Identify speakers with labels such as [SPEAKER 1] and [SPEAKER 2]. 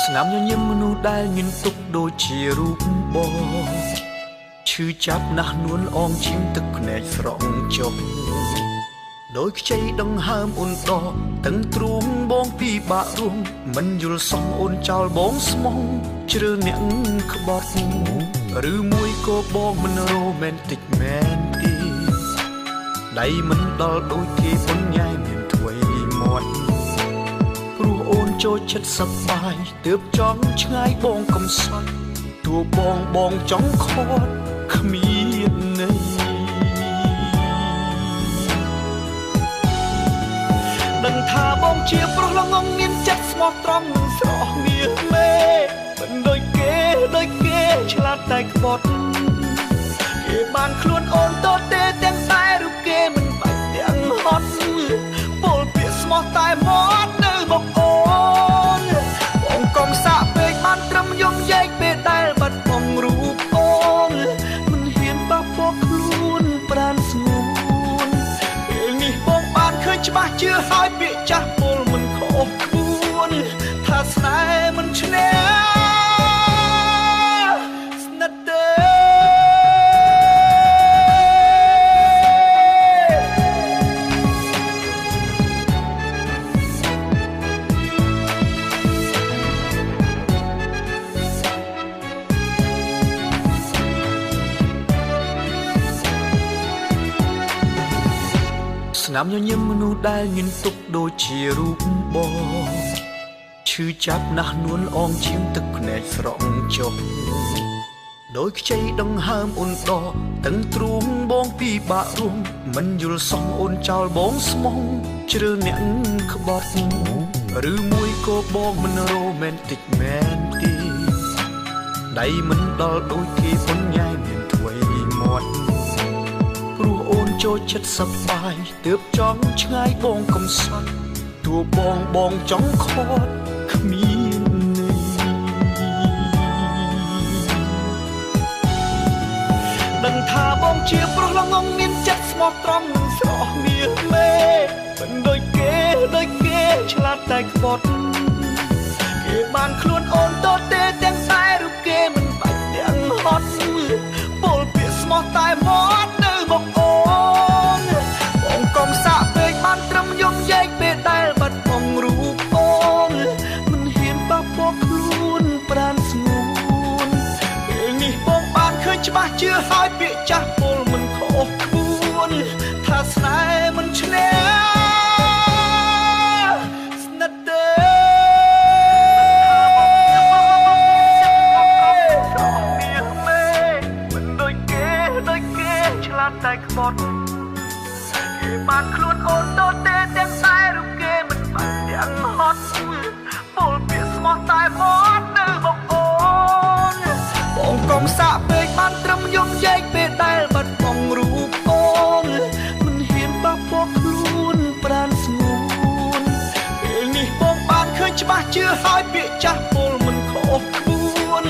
[SPEAKER 1] ស្នាមញញឹមមនុស្សដែលមានទុកដូចជារូបបងឈឺចាប់ណាស់នួនអងឈាមទឹកភ្នែកស្រង់ចុះដោយខ្ចីដង្ហើមអូនដកតឹងទ្រូងបងពីបាក់រួមមិនយល់សោះអូនចោលបងស្មោះជ្រើអ្នកក្បត់ឬមួយក៏បងមិនរ៉ូមែនទិចមែនទីដៃមិនដល់ដូចគេពុនញ៉ែមានថ្វីមាត់ព្រោះអូនចូលចិត្តសប្បាយទើបចង់ឆ្ងាយបងកំសត់តួបងបងចង់ខាត់គ្មានន័យដឹងថាបងជាប្រុសល្ងងមានចិត្តស្មោះត្រង់នឹងស្រស់មាសមេមិនដូចគេដូចគេឆ្លាតតែក្បត់គេបានខ្លួនអូនតទេទាំងតែរូបគេមិនបាច់ទាំងហត់ពលពាក្យស្មោះតែមាត់នៅមកអូនបងកុំសាក់ពេកបានត្រឹមយំយែកពេលដែលបាត់បងរូបអូនមិនហ៊ានបះបោខ្លួនប្រានស្ងួនពេលនេះបងបានឃើញច្បាស់ជឿហើយពាក្យចាស់ពលមិនខុសក្បួនថាស្នេហ៍មិនឈ្នះស្និទ្ធទេស្នាមញញឹមមនុស្សដែលមានទុកដូចជារូបបងឈឺចាប់ណាស់នួនអងឈាមទឹកភ្នែកស្រង់ចុះដោយខ្ចីដង្ហើមអូនដកតឹងទ្រូងបងពីបាក់រួមមិនយល់សោះអូនចោលបងស្មោះជ្រើអ្នកក្បត់ឬមួយក៏បងមិនរ៉ូមែនទិចមែនទីដៃមិនដល់ដូចគេពុនញ៉ែមានថ្វីមាត់ព្រោះអូនចូលចិត្តសប្បាយទើបចង់ឆ្ងាយបងកំសត់តួបងបងចង់ខាត់គ្មានន័យដឹងថាបងជាប្រុសល្ងងមានចិត្តស្មោះត្រង់នឹងស្រស់មាសមេមិនដូចគេដូចគេឆ្លាតតែក្បត់គេបានខ្លួនអូនតទេទាំងតែរូបគេមិនបាច់ទាំងហត់ពលពាក្យស្មោះតែមាត់នៅមកអូនបងកុំសាក់ពេកបានត្រឹមយំយែកពេលដែលបាត់បងរូបអូនមិនហ៊ានបះបោខ្លួនប្រានស្ងួនពេលនេះបងបានឃើញច្បាស់ជឿហើយពាក្យចាស់ពលមិនខុសក្បួនថាស្នេហ៍មិនឈ្នះស្និទ្ធទេមិនដូចគេដូចគេឆ្លាតតែក្បត់គេបានខ្លួនអូនតទេទាំងតែរូបគេមិនបាច់ទាំងហត់ពលពាក្យស្មោះតែមាត់នៅមកអូនបងកុំសាក់ពេកបានត្រឹមយំយែកពេលដែលបាត់បងរូបអូនមិនហ៊ានបះបោខ្លួនប្រានស្ងួនពេលនេះបងបានឃើញច្បាស់ជឿហើយពាក្យចាស់ពលមិនខុសក្បួន